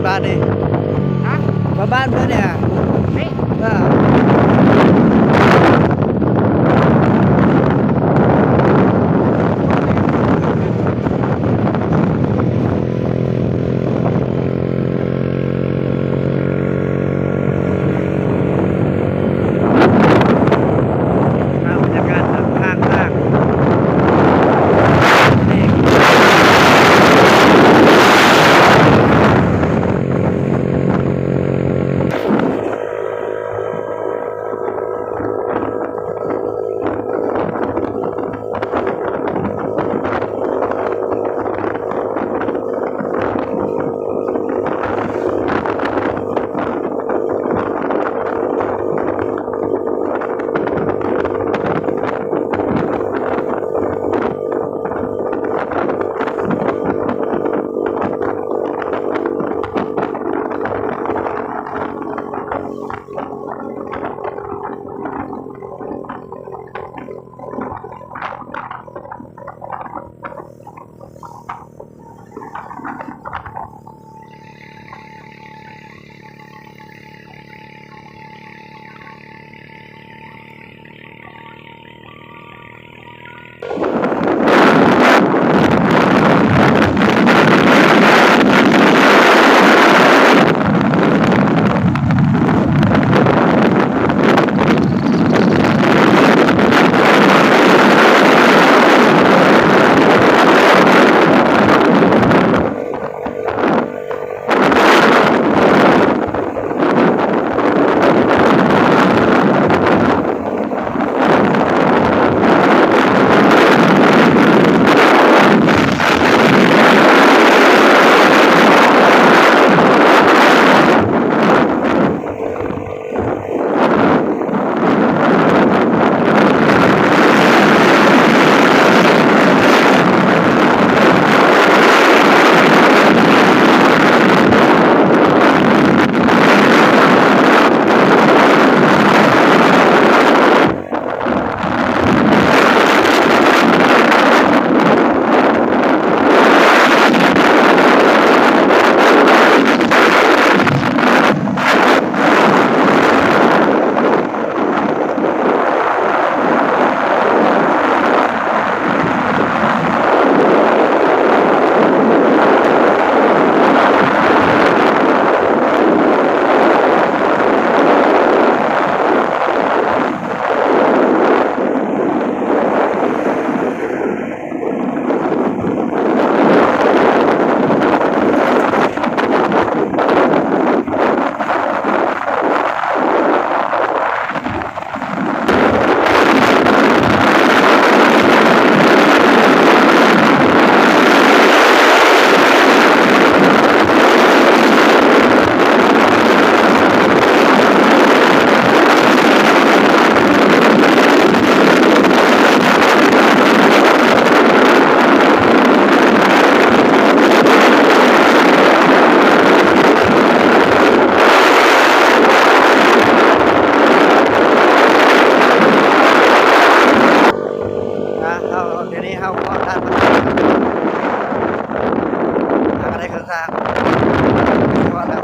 ບ້ານນີ້ ຮະ? ວ່າບ້ານເພິ່ນນີ້ຫະ? ນີ້? ເອີ. ພາບບັນຍາກາດນຳຂ້າງທາງ. ອ່າ ເຮົາ ດຽວນີ້ເຮົາກໍໄດ້ເດີນທາງ ເຮົາກໍໄດ້ເດີນທາງຮອດແລ້ວ.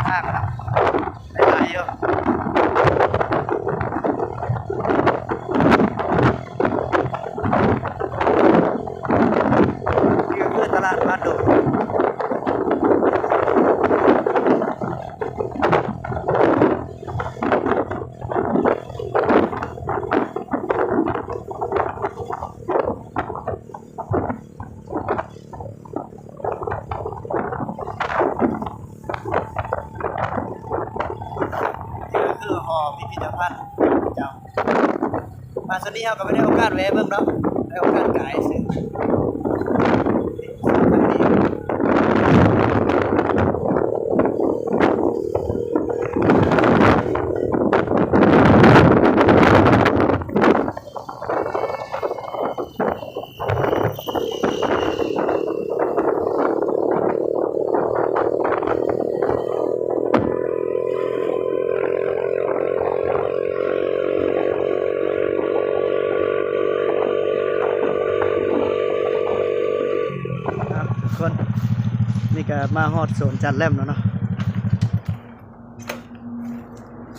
ທາງໄດ້ຫຼາຍຢູ່. ນີ້ກໍຄືຕະຫຼາດບ້ານດົງ. ນີ້ກໍຄືຫໍພິພິທະພັນເຈົ້າ. ມາສ່ວນນີ້ເຮົາກໍບໍ່ໄດ້ໂອກາດແວະເບິ່ງດອກ ໄດ້ໂອກາດກາຍຊື່. ຄັບທຸກຄົນ ນີ້ກໍມາຮອດສວນຈານແຫຼມແລ້ວເນາະ.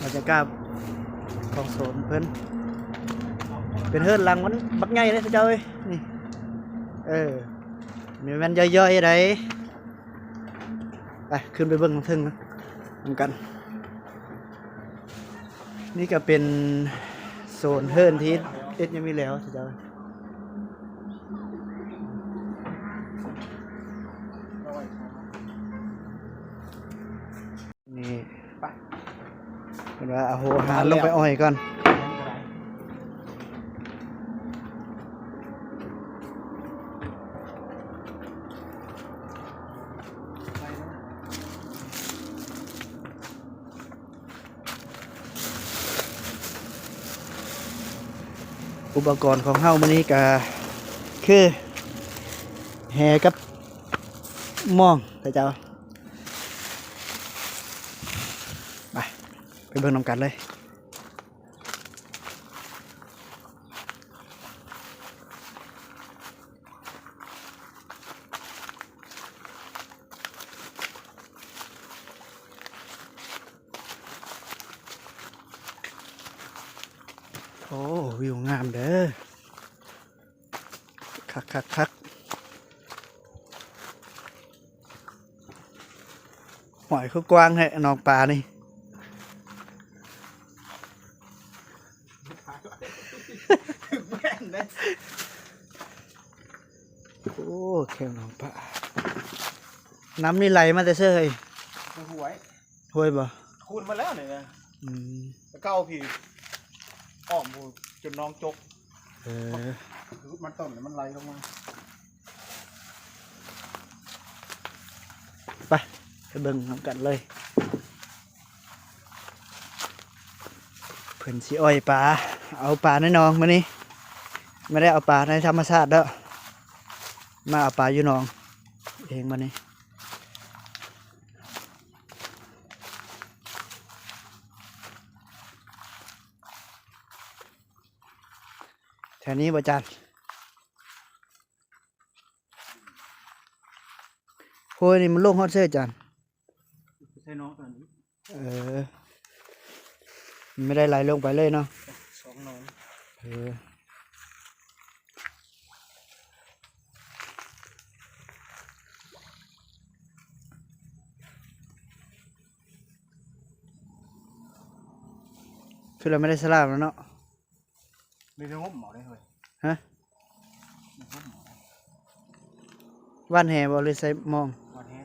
ບັນຍາກາດຂອງສວນເພິ່ນ ເປັນເຮືອນຫຼັງມັນບັກໃຫຍ່ເດ້ເຈົ້າເອີຍ ນີ້. ເອີ ນີ້ແມ່ນຍ່ອຍໆໃດ. ໄປ ຂຶ້ນໄປເບິ່ງເທິງນຳກັນ. ນີ້ກໍເປັນໂຊນເຮືອນທີ່ເຮັດຍັງມີແລ້ວເຈົ້າ. ນີ້ ໄປ ເພິ່ນວ່າເອົາຫົວຫານລົງໄປອ້ອຍກ່ອນ. ອຸປະກອນຂອງເຮົາມື້ນີ້ກະຄືແຫກັບມອງ ເຈົ້າ. ໄປ ໄປເບິ່ງນຳກັນເລີຍ. ໂອ້ ວິວງາມເດີ ຄັກໆໆ. ຫ້ວຍ ຄືກວ້າງແທ້ໜອງປານີ້. ໂອ້ ແຄມໜອງປາ ນ້ຳນີ້ໄຫຼມາແຕ່ໃສເຮີ້ຍ? ແຕ່ຫ້ວຍ. ຫ້ວຍບໍ່? ຂຸດມາແລ້ວນີ້ນະ. ອືມ ແຕ່ເກົ່າພີ້ ອ້ອມພູ້ຈົນໜອງຈົກ. ເອີ ມັນຕົ້ນມັນໄຫຼລົງມາ. ໄປ ໄປເບິ່ງນຳກັນເລີຍ. ເພິ່ນຊິອ້ອຍປາ ເອົາປາໃນໜອງມື້ນີ້ ບໍ່ໄດ້ເອົາປາໃນທຳມະຊາດດອກ ມາເອົາປາຢູ່ໜອງເອງບັດນີ້. ແຖວນີ້ບໍ່ຈານ? ໂອ້ຍ ນີ້ມັນລົງຮອດໃສຈານ? ໃສ່ໜອງຕົວນີ້. ເອີ ມັນບໍ່ໄດ້ໄຫຼລົງໄປເລີຍເນາະ. ສອງໜອງ. ເອີ ຄືລະໄມ່ໄດ້ສະຫຼາມແລ້ວເນາະ. ໄດ້ແຕ່ງົມເອົາເດ້ເຮີ້ຍ. ຮະ? ໄດ້ງົມເອົາ. ຫວ່ານແຫບໍ່ ຫຼືໃສ່ມອງ? ຫວ່ານແຫ.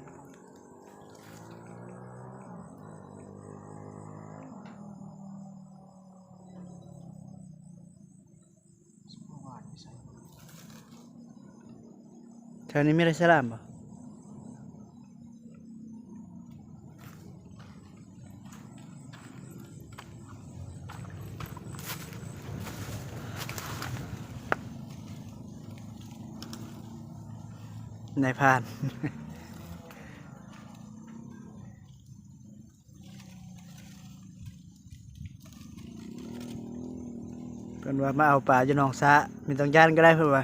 ແຖວນີ້ມີໄດ້ສະຫຼາມບໍ່? ນາຍພານ ເພິ່ນວ່າມາເອົາປາຢູ່ໜອງສະ ມີຕ້ອງຢ້ານກໍໄດ້ ເພິ່ນວ່າ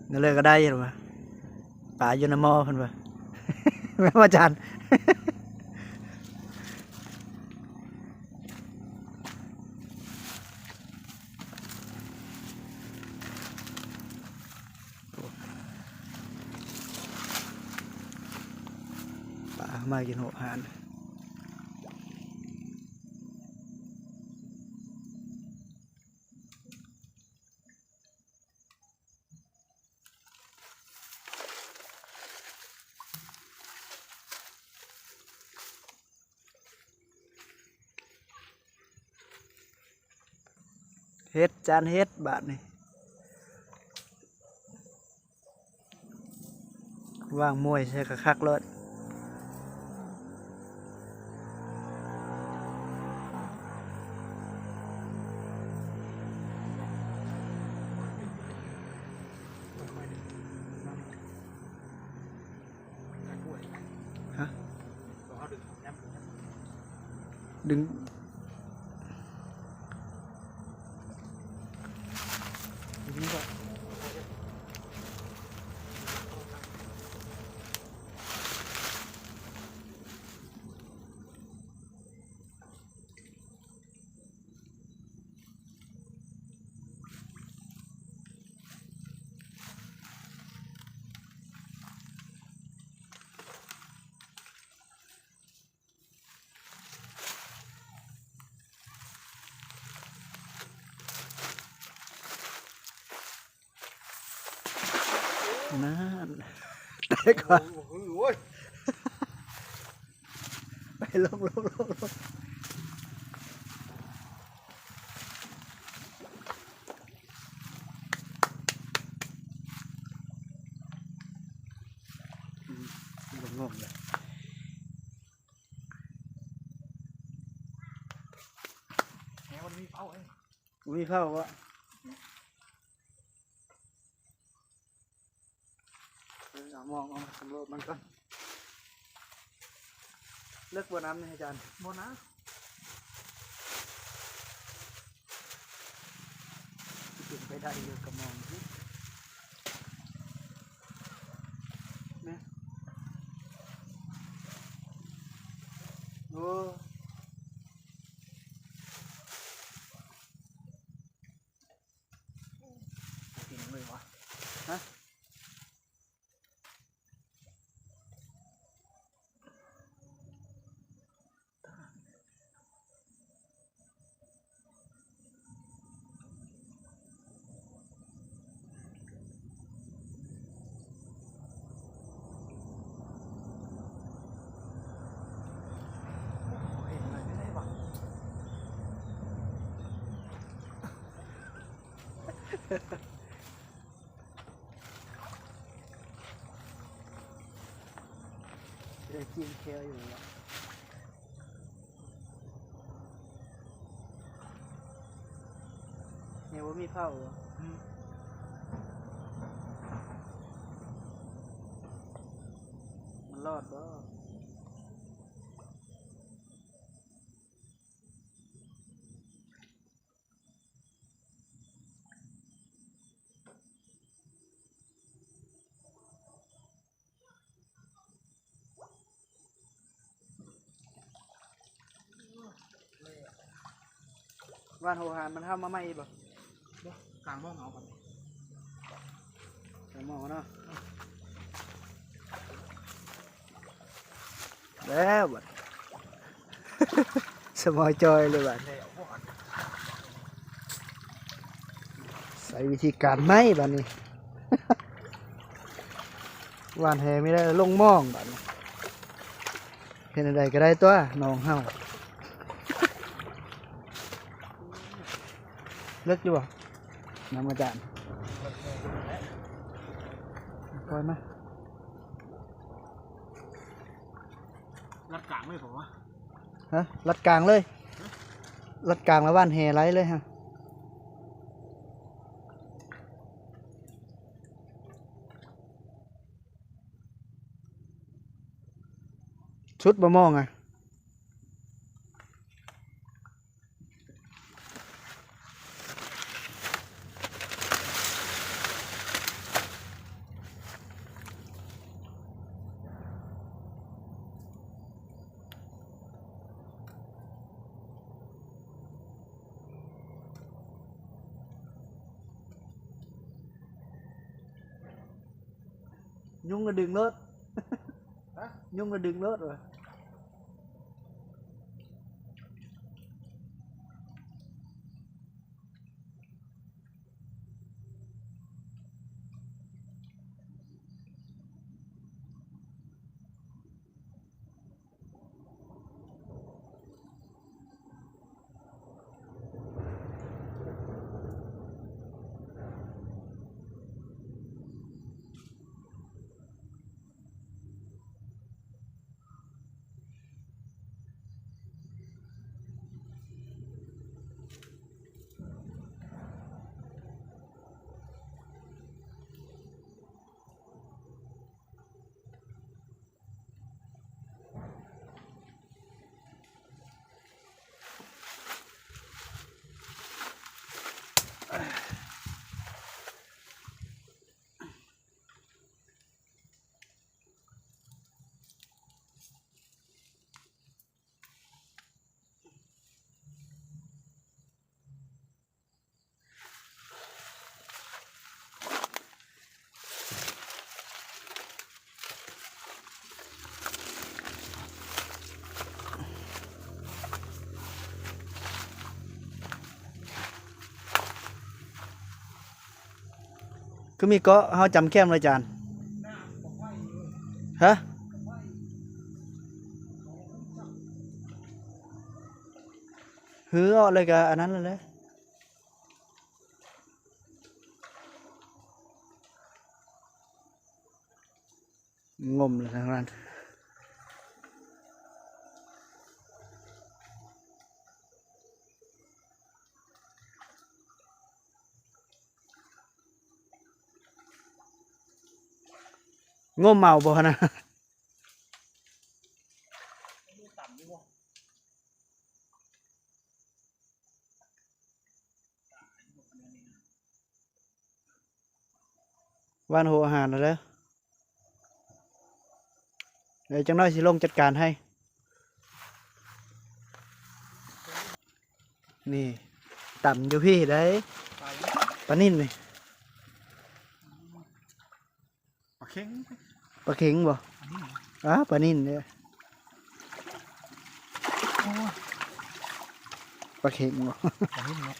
ແນວເລີກກໍໄດ້ ເພິ່ນວ່າ ປາຢູ່ໃນໝໍ້ ເພິ່ນວ່າ ແມ່ນບໍ່ຈານ? ປາມາກິນຫົວຫານ. ເຮັດ ຈານເຮັດບາດນີ້ ວາງມວຍໃສ່ຄັກໆໂລດ. ຮະ? ດຶງ ນັ້ນ ແຕກວ່າ ໂອ້ຍ ໄປ ລົງ ລົງ ລົງ ລົງ. ອືມ ລົງ ລົງເລີຍ. ແນວມັນມີເປົ້າເອີຍ ມີເປົ້າບໍ່? ເອີ ເອົາມອງ ເອົາມາສຳຫຼວດມັນກ່ອນ. ເລິກບໍ່ນ້ຳນີ້ອາຈານ? ບໍ່ນະ ຊິເປັນໄປໄດ້ຢູ່ ກະມອງຢູ່. ແມ່ນ ໂອ້ ກິນເລີຍວະ ຮະ? ໄດ້ກິນແຄວຢູ່ແລ້ວ ຍັງບໍ່ມີເຜົາບໍ່? ອືມ ມັນລອດບໍ່? ຫວ່ານຫົວຫານມັນເຂົ້າມາໃໝ່ອີກບໍ່? ບໍ່ ກາງມອງເອົາກ່ອນ ກາງມອງເອົາເນາະ. ແລ້ວບັດ ສະມອຍຈ່ອຍເລີຍບັດ ໃຊ້ວິທີການໃໝ່ບັດນີ້ ຫວ່ານແຫມີໄດ້ລົງມອງບັດນີ້ ເຮັດແນວໃດກໍໄດ້ຕົວະ ໜອງເຮົາ ເລິກຢູ່ບໍ່ ນ້ຳອາຈານ? ປ່ອຍມາ. ລັດກາງເລີຍບໍ່ວະ? ຮະ? ລັດກາງເລີຍ ລັດກາງແລ້ວຫວ່ານແຫໄຫຼເລີຍຮະ. ສຸດບໍ່ມອງອະ? ຍຸງກໍດຶງໂລດ ຮະ? ຍຸງລະດຶງໂລດວ່າ. ຄືມີເກາະ ເຮົາຈຳແຄມເລີຍຈານ. ຮະ? ຮືອອກເລີຍກະອັນນັ້ນແຫຼະ. ງົມເລີຍທາງນັ້ນ. ງົມເອົາບໍ່ຫັ້ນນະ? ຫວ່ານຫົວອາຫານແລ້ວເດີ. ເອີ ຈັກໜ້ອຍຊິລົງຈັດການໃຫ້. ນີ້ ຕຳຢູ່ພີ້ໄດ໋. ປາຫຍັງ? ປານິນນີ້. ປາເຂັງ ປາເຂັງບໍ່? ປານິນ ອາ ປານິນເດ້. ໂອ້ຍ ປາເຂັງບໍ່? ປານິນເນາະ.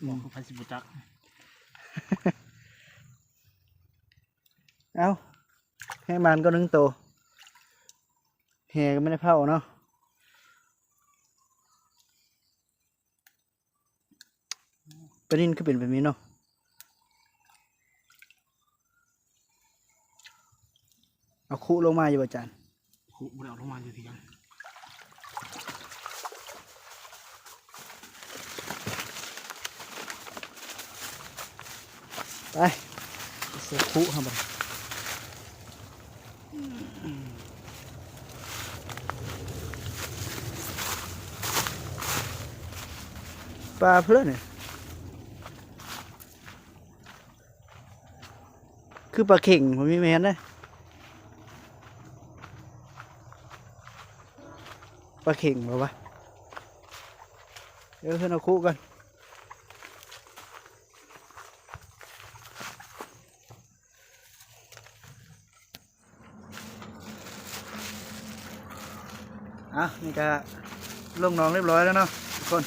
ອືມ ໃຜຊິບໍ່ຈັກ. ເອົ້າ ໃຫ້ມັນກໍໜຶ່ງໂຕ ແຫກໍບໍ່ໄດ້ເຜົາເນາະ. ປານິນຄືເປັນແບບນີ້ເນາະ. ເອົາຄຸລົງມາຢູ່ບໍ່ຈານ? ຄຸບໍ່ໄດ້ເອົາລົງມາຢູ່ທີ່ຫຍັງ. ໄປ ໃສ່ຄຸເຮົາບັດນີ້. ປາເພິ່ນນີ້ ຄືປາເຂັງ ບໍ່ມີແມ່ນເດ້. ປາເຂັງບໍ່ວະ? ເອີ ເພິ່ນເອົາຄຸກ່ອນ. ອ່ະ ນີ້ກະລົງໜອງຮຽບຮ້ອຍແລ້ວເນາະທຸກຄົນ.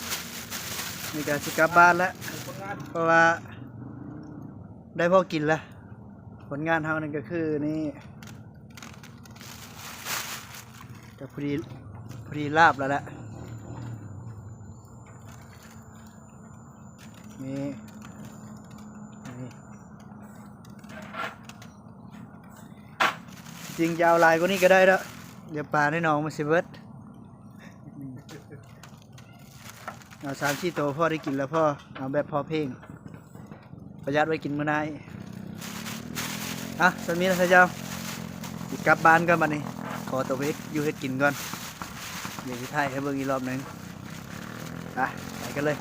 ນີ້ກະຊິກັບບ້ານແລ້ວ ເພາະວ່າໄດ້ພໍກິນແລ້ວ. ຜົນງານເຮົານີ້ກະຄືນີ້ ກະພໍດີ ພໍດີລາບແລ້ວແຫຼະ. ນີ້ ນີ້ ຈິງຈະເອົາຫຼາຍກວ່ານີ້ກະໄດ້ດອກ ດຽວປາໃນໜອງມັນຊິເບິດ. ເອົາສາມສີ່ໂຕພໍໄດ້ກິນແລ້ວພໍ ເອົາແບບພໍພຽງ ປະຢັດໄວ້ກິນມື້ໜ້າອີກ. ອ່ະ ສ່ຳນີ້ລະເຈົ້າ ຊິກັບບ້ານກ່ອນບັດນີ້ ຂໍໂຕໄປເຮັດຢູ່ເຮັດກິນກ່ອນ ດຽວຊິຖ່າຍໃຫ້ເບິ່ງອີກລອບໜຶ່ງ. ໄປ ໄປກັນເລີຍ.